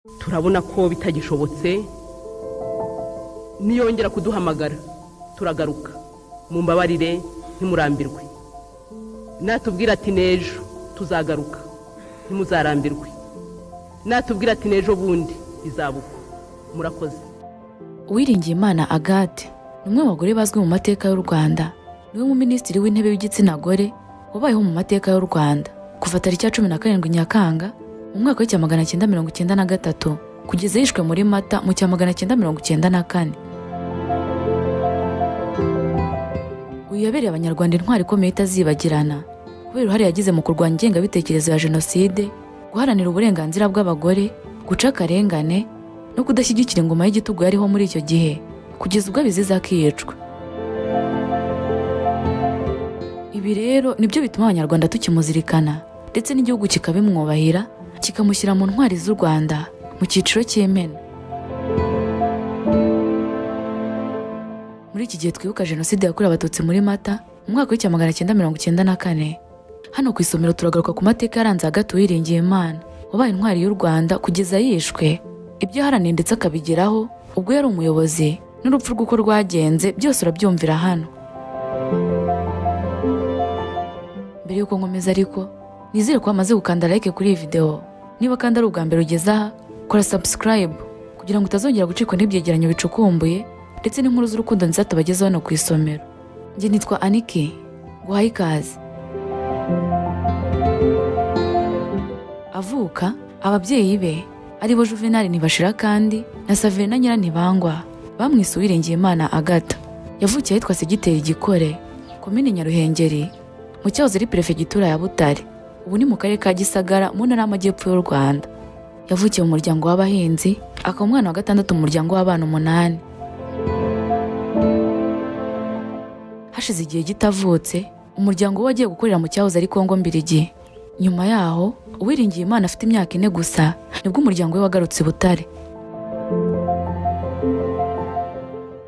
Turabona ko bitagishobotse, niyongera kuduhamagara turagaruka. Mumbabarire ntimurambirwe. Natubwira ati n'ejo tuzagaruka, ntimuzarambirwe. Natubwira ati n'ejo bundi bizabuka. Murakoze. Uwiringiyimana Agathe ni umwe mu bagore bazwi mu mateka y'u Rwanda. Niwe muminisitiri w'intebe w'igitsina gore wabayeho mu mateka y'u Rwanda kuva tariki ya 17 Nyakanga mu mwaka wa 1993 kugeza yishwe muri Mata mu 1994. Uyu yabereye Abanyarwanda intwari ikomeye itazibagirana kubera uruhare yagize mu kurwanya ingengabitekerezo ya Jenoside, guharanira uburenganzira bw'abagore, guca akarengane no kudashyigikira ingoma y'igitugu yariho muri icyo gihe kugeza ubwo abizize akicwa. Ibi rero nibyo bituma Abanyarwanda tukimuzirikana ndetse n'igihugu kikabimwubahira, kikamushyira mu ntwari z'u Rwanda mu cyiciro cy'imena. Muri iki gihe twibuka Jenoside yakorewe Abatutsi muri Mata mu mwaka wa 1994, hano ku isomero turagaruka ku mateka yaranze Agathe Uwiringiyimana wabaye intwari y'u Rwanda kugeza yishwe, ibyo yaharaniye ndetse akabigeraho ubwo yari umuyobozi, n'urupfu rw'uko rwagenze byose urabyumvira hano. Mbere y'uko nkomeza ariko, nizere ko wamaze gukanda like kuri iyi video. Niba kandi ari ubwa mbere ugeze aha, kora subscribe kugira ngo utazongera gucikwa n'ibyegeranyo bicukumbuye ndetse n'inkuru z'urukundo nziza tubagezaho hano ku isomero. Njye nitwa Aniki, nguhaye ikaze. Avuka, ababyeyi be aribo Juvenal Ntibashira kandi na Saverina Nyirantibangwa bamwise Uwiringiyimana Agathe. Yavukiye ahitwa Segiteri Gikore, komine Nyaruhengeri, mu cyahoze ari perefegitura ya Butare, ubu ni mu karere ka Gisagara mu ntara y'Amajyepfo y'u Rwanda. Yavukiye mu muryango w'abahinzi, akaba umwana wa gatandatu mu muryango w'abana 8. Hashize igihe gitavutse, umuryango we wagiye gukorera mu cyahoze ari Kongo Mbirigi. Nyuma yaho, Uwiringiyimana afite imyaka 4 gusa, nibwo umuryango we wagarutse i Butare.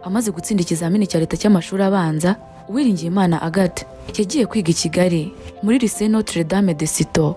Amaze gutsinda ikizamini cya leta cy'amashuri abanza, Uwiringiyimana Agathe yagiye kwiga i Kigali muri Lycée Notre Dame de Citeaux,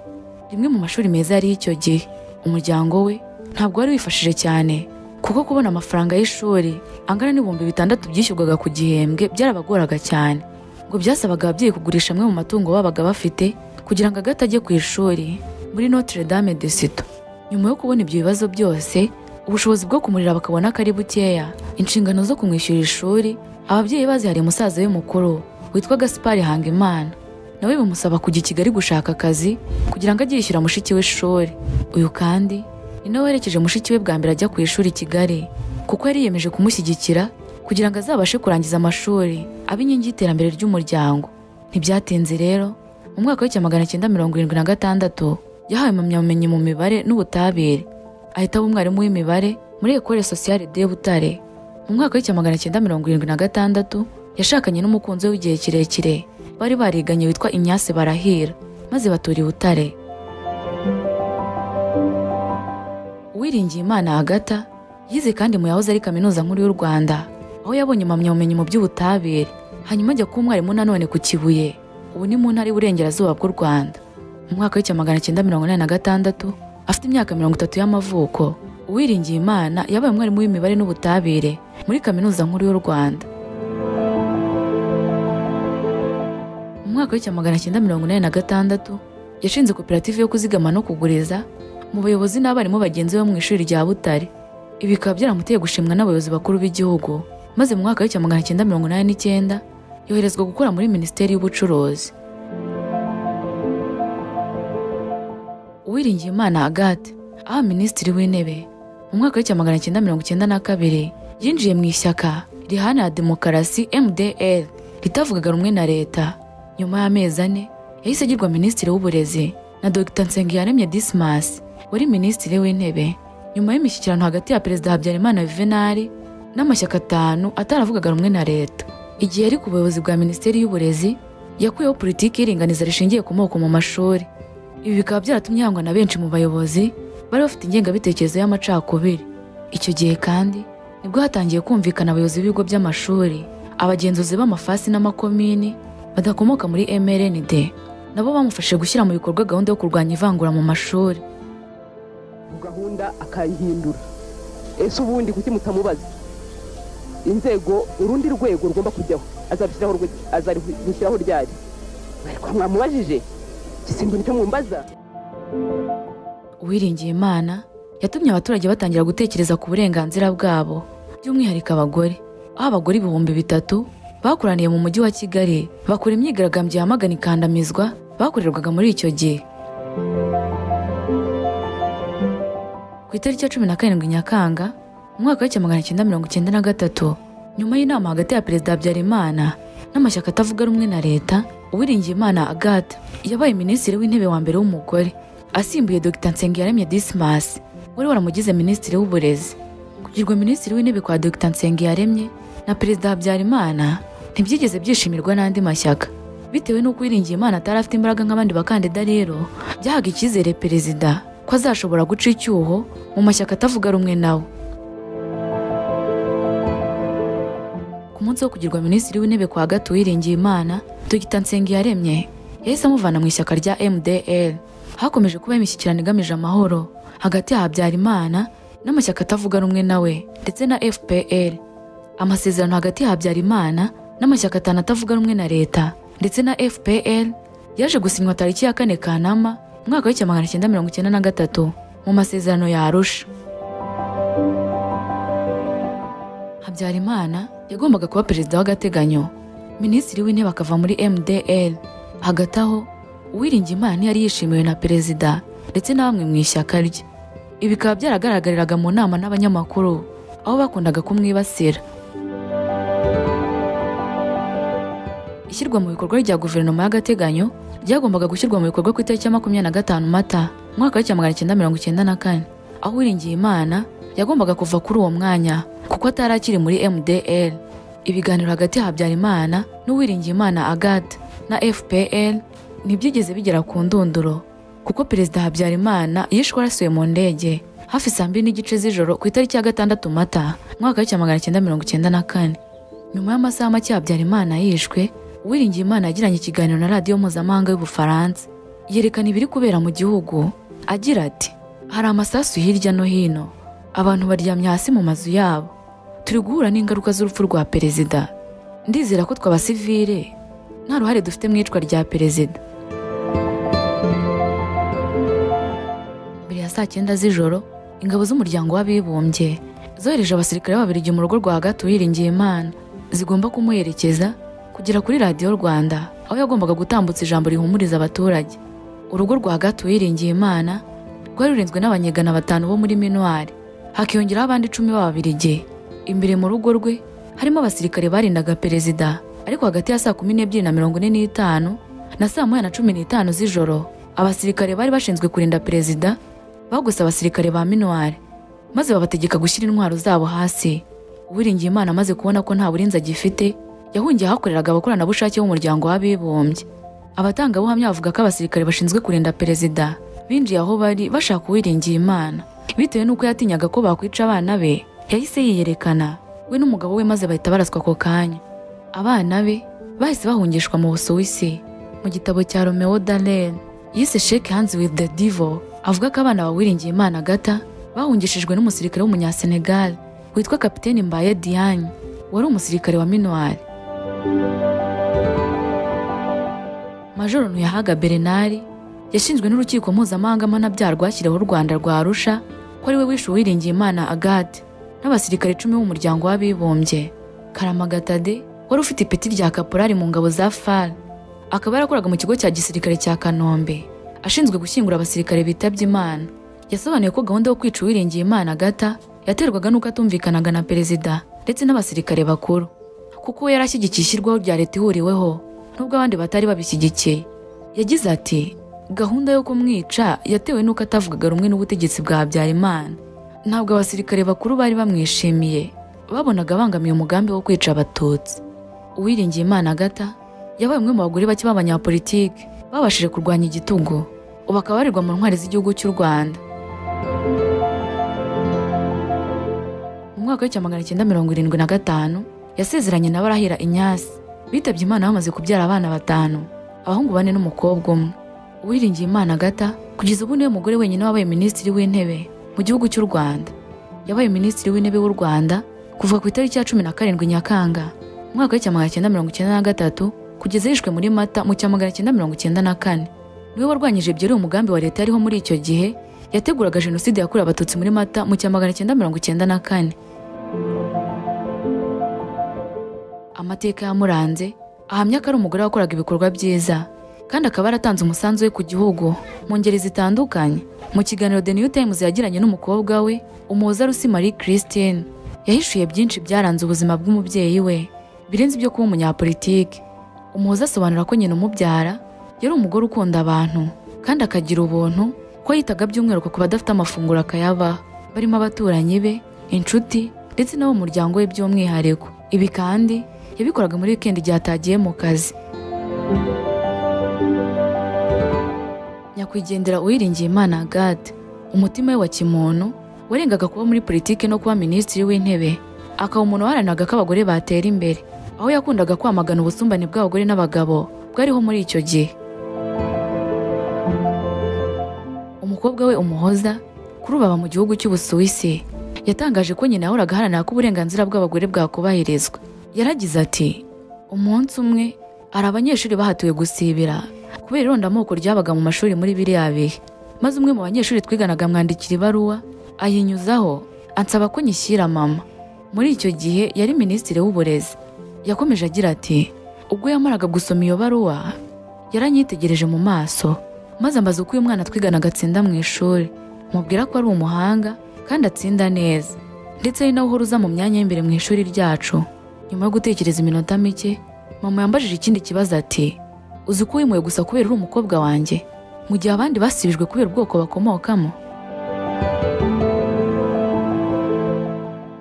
rimwe mu mashuri meza yari icyo gihe. Umuryango we ntabwo wari wifashije cyane, kuko kubona amafaranga y'ishuri angana n'6,000 byishyurwaga ku gihembwe byarabagoraga cyane. Ngo byasabaga ababyeyi kugurisha amwe mu matungo babaga bafite kugira ngo Agathe ajye ku ishuri muri Notre Dame de Citeaux. Nyuma yo kubona ibyo bibazo byose, ubushobozi bwo kumurira bakabona ko ari bukeya, inshingano zo kumwishyura ishuri ababyeyi bazihariye musaza we mukuru witwa Gaspard Hangimana, nawe bimusaba kujya i Kigali gushaka akazi kugira ngo ajye yishyura mushiki we ishuri. Uyu kandi ni nawe werekeje mushiki we bwa mbere ajya ku ishuri i Kigali, kuko yari yiyemeje kumushyigikira kugira ngo azabashe kurangiza amashuri abe inkingi y'iterambere ry'umuryango. Ntibyatinze rero, mu mwaka wa 1976 yahawe impamyabumenyi mu mibare n'ubutabire, ahita aba umwarimu w'imibare muri Ecole Sociale de Butare. Mu mwaka wa 1976 yashakanye n'umukunzi we w'igihe kirekire bari bariganye witwa Ignace Barahira, maze batura i Butare. Uwiringiyimana Agathe yize kandi mu yahoze ari Kaminuza Nkuru y'u Rwanda, aho yabonye impamyabumenyi mu by'ubutabire, hanyuma ajya kuba umwarimu nanone ku Kibuye, ubu ni mu ntara y'Iburengerazuba bw'u Rwanda. Mu mwaka wa 1986 afite imyaka 30 y'amavuko, Uwiringiyimana yabaye umwarimu w'imibare n'ubutabire muri Kaminuza Nkuru y'u Rwanda. Mu mwaka wa 1986 yashinze koperative yo kuzigama no kuguriza mu bayobozi n'abarimu bagenzi be mu ishuri rya Butare. Ibi bikaba byaramuteye gushimwa n'abayobozi bakuru b'igihugu, maze mu mwaka wa 1989 yoherezwa gukora muri Minisiteri y'Ubucuruzi. Uwiringiyimana Agathe aba Minisitiri w'Intebe mu mwaka wa 1992 yinjiye mu ishyaka riharanira demokarasi MDR ritavugaga rumwe na leta. Nyuma y'amezi 4 yahise agirwa Minisitiri w'Uburezi na Dr Nsengiyaremye Dismas wari Minisitiri w'Intebe, nyuma y'imishyikirano hagati ya Perezida Habyarimana Juvenal n'amashyaka 5 ataravugaga rumwe na leta. Igihe yari ku buyobozi bwa Minisiteri y'Uburezi, yakuyeho politiki y'iringaniza rishingiye ku moko mu mashuri. Ibi bikaba byaratumye yangwa na benshi mu bayobozi bari bafite ingengabitekerezo y'amacakubiri. Icyo gihe kandi nibwo hatangiye kumvikana abayobozi b'ibigo by'amashuri, abagenzuzi b'amafasi n'amakomini badakomoka muri MRND, nabo bamufashije gushyira mu bikorwa gahunda yo kurwanya ivangura mu mashuri. Gahunda gahunda akayihindura. Ese ubundi kuki mutamubaza inzego, urundi rwego rugomba kujyaho azarushyiraho ryari? Ariko mwamubajije gisimba nicyo mwumbaza. Uwiringiyimana yatumye abaturage batangira gutekereza ku burenganzira bwabo, by'umwihariko abagore, aho abagore 3000 bakoraniye mu mujyi wa Kigali bakora imyigaragambyo yamagana ikandamizwa bakorerwaga muri icyo gihe. Ku itariki ya 17 Nyakanga mu mwaka wa 1993, nyuma y'inama hagati ya Perezida Habyarimana n'amashyaka atavuga rumwe na leta, Uwiringiyimana Agathe yabaye minisitiri w'intebe wa mbere w'umugore, asimbuye Dr Nsengiyaremye Dismas wari waramugize minisitiri w'uburezi. Kugirwa minisitiri w'intebe kwa Dr Nsengiyaremye na Perezida Habyarimana ntibyigeze byishimirwa n'andi mashyaka. Bitewe n'uko Uwiringiyimana atari afite imbaraga nk'abandi bakandida, rero byahaga icyizere perezida ko azashobora guca icyuho mu mashyaka atavuga rumwe nawe. Ku munsi wo kugirwa minisitiri w'intebe kwa Agathe Uwiringiyimana, Dr Nsengiyaremye yahise amuvana mu ishyaka rya MDR. Hakomeje kuba imishyikirano igamije amahoro hagati ya Habyarimana n'amashyaka atavuga rumwe nawe ndetse na FPR. Amasezerano hagati ya Habyarimana n'amashyaka 5 atavuga rumwe na leta ndetse na FPR yaje gusinywa tariki ya 4 Kanama umwaka wa 1993 mu masezerano ya Arusha. Habyarimana yagombaga kuba perezida w'agateganyo, minisitiri w'intebe akava muri MDR. Hagati aho Uwiringiyimana ntiyari yishimiwe na perezida ndetse na bamwe mu ishyaka rye. Ibi bikaba byaragaragariraga mu nama n'abanyamakuru aho bakundaga kumwibasira. Ishyirwa mu bikorwa rya guverinoma y'agateganyo ryagombaga gushyirwa mu bikorwa ku itariki ya 25 Mata umwaka wa 1994, aho Uwiringiyimana yagombaga kuva kuri uwo mwanya kuko atari akiri muri MDR. Ibiganiro hagati ya Habyarimana n'Uwiringiyimana Agathe na FPR ntibyigeze bigera ku ndunduro, kuko Perezida Habyarimana yishwe arasuye mu ndege hafi saa 2:30 z'ijoro ku itariki ya 6 Mata umwaka wa 1994. Nyuma y'amasaha make Habyarimana yishwe, Uwiringiyimana yagiranye ikiganiro na radiyo mpuzamahanga y'Ubufaransa yerekana ibiri kubera mu gihugu, agira ati: hari amasasu hirya no hino, abantu baryamye hasi mu mazu yabo, turi guhura n'ingaruka z'urupfu rwa perezida, ndizera ko tw'abasivile nta ruhare dufite mu iyicwa rya perezida. Mbere ya saa 9 z'ijoro, ingabo z'umuryango w'abibumbye zohereje abasirikare b'Ababiligi mu rugo rwa Agathe Uwiringiyimana zigomba kumuherekeza kugera kuri Radiyo Rwanda aho yagombaga gutambutsa ijambo rihumuriza abaturage. Urugo rwa Agathe Uwiringiyimana rwari rurinzwe n'abanyegana 5 bo muri Minuar, hakiyongeraho abandi 10 b'Ababiligi. Imbere mu rugo rwe harimo abasirikare barindaga perezida, ariko hagati ya saa 12:45 na saa 1:15 z'ijoro abasirikare bari bashinzwe kurinda perezida bagose abasirikare ba Minuar maze babategeka gushyira intwaro zabo hasi. Uwiringiyimana amaze kubona ko nta burinzi agifite, yahungiye ahakoreraga abakoranabushake b'umuryango w'abibumbye. Abatangabuhamya bavuga ko abasirikare bashinzwe kurinda perezida binjiye aho bari bashaka Uwiringiyimana. Bitewe n'uko yatinyaga ko bakwica abana be, yahise yiyerekana we n'umugabo we maze bahita baraswa ako kanya. Abana be bahise bahungishwa mu Busuwisi. Mu gitabo cya Romeo Dallaire yise Shake Hands with the Devil, avuga ko abana ba Uwiringiyimana Agathe bahungishijwe n'umusirikare w'umunyasenegal witwa Kapiteni Mbaye Diagne wari umusirikare wa Minuar. Majoro Ntuyahaga Bernard yashinjwe n'urukiko mpuzamahanga mpanabyaha rwashyiriweho u Rwanda rwa Arusha ko ari we wishe Uwiringiyimana Agathe n'abasirikare 10 b'umuryango w'abibumbye. Karamaga Tade wari ufite ipeti rya kaporari mu ngabo za FAR, akaba yarakoraga mu kigo cya gisirikare cya Kanombe ashinzwe gushyingura abasirikare bitabye Imana. Yasobanuye ko gahunda yo kwica Uwiringiyimana Agathe yaterwaga n'uko atumvikanaga na perezida ndetse n'abasirikare bakuru, kuko we yarashyigikiye ishyirwaho rya leta ihuriweho nubwo abandi batari babishyigikiye. Yagize ati: gahunda yo kumwica yatewe n'uko atavugaga rumwe n'ubutegetsi bwa Habyarimana. Ntabwo abasirikare bakuru bari bamwishimiye, babonaga abangamiye umugambi wo kwica Abatutsi. Uwiringiyimana Agathe yabaye umwe mu bagore bake b'abanyapolitiki babashije kurwanya igitugu, ubu akaba abarirwa mu ntwari z'igihugu cy'u Rwanda. Mu mwaka wa 1975 yasezeranye na Barahira Ignace, bitabye Imana bamaze kubyara abana 5, abahungu 4 n'umukobwa umwe. Uwiringiyimana Agathe kugeza ubu niwe mugore wenyine wabaye minisitiri w'intebe mu gihugu cy'u Rwanda. Yabaye Minisitiri w'Intebe w'u Rwanda kuva ku itariki ya 17 Nyakanga mu mwaka w'1993 kugeza yishwe muri Mata mu 1994. Niwe warwanyije byeruye umugambi wa leta yariho muri icyo gihe yateguraga jenoside yakorewe Abatutsi muri Mata mu 1994. Amateka yamuranze ahamya ko ari umugore wakoraga ibikorwa byiza kandi akaba yaratanze umusanzu we ku gihugu mu ngeri zitandukanye. Mu kiganiro The New Times yagiranye n'umukobwa we Umuhoza Lucy Marie Christine, yahishuye byinshi byaranze ubuzima bw'umubyeyi we birenze ibyo kuba umunyapolitike. Umuhoza asobanura ko nyina umubyara yari umugore ukunda abantu kandi akagira ubuntu, ko yitaga by'umwihariko ku badafite amafunguro akayabaha, barimo abaturanyi be, inshuti ndetse n'abo mu muryango we by'umwihariko. Ibi kandi yabikoraga muri weekend igihe atagiye mu kazi. Nyakwigendera Uwiringiyimana Agathe, umutima we wa kimuntu warengaga kuba muri politiki no kuba minisitiri w'intebe, akaba umuntu waharaniraga ko abagore batera imbere, aho yakundaga kwamagana ubusumbane bw'abagore n'abagabo bwariho muri icyo gihe. Umukobwa we Umuhoza kuri ubu aba mu gihugu cy'Ubusuwisi, yatangaje ko nyina yahoraga aharanira ko uburenganzira bw'abagore bwakubahirizwa. Yaragize ati: "Umunsi umwe hari abanyeshuri bahatiwe gusibira kubera irondamoko ryabaga mu mashuri muri biriya bihe, maze umwe mu banyeshuri twiganaga amwandikira ibaruwa ayinyuzaho ansaba ko nyishyira mama." Muri icyo gihe yari minisitiri w'uburezi. Yakomeje agira ati: "Ubwo yamaraga gusoma iyo baruwa yaranyitegereje mu maso maze ambaza uko uyu mwana twiganaga atsinda mu ishuri, mubwira ko ari umuhanga kandi atsinda neza, ndetse ari nawe uhora uza mu myanya y'imbere mu ishuri ryacu." Nyuma yo gutekereza iminota mike, mama yambajije ikindi kibazo ati: "Uzi ko wimuwe gusa kubera uri umukobwa wanjye, mu gihe abandi basibijwe kubera ubwoko bakomokamo?"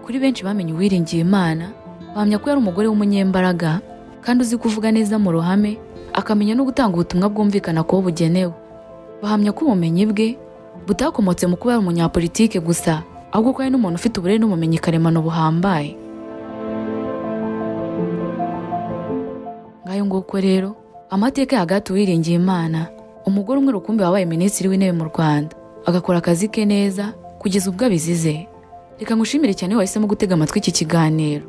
Kuri benshi bamenye Uwiringiyimana, bahamya ko yari umugore w'umunyembaraga kandi uzi kuvuga neza mu ruhame, akamenya no gutanga ubutumwa bwumvikana ku bo bugenewe. Bahamya ko ubumenyi bwe butakomotse mu kuba yari umunyapolitike gusa, ahubwo ko ari n'umuntu ufite uburere n'ubumenyi karemano buhambaye. Ngayo nguko rero amateka ya Agathe Uwiringiyimana, umugore umwe rukumbi wabaye minisitiri w'intebe mu Rwanda, agakora akazi ke neza kugeza ubwo abizize. Reka ngushimire cyane wahisemo gutega amatwi iki kiganiro.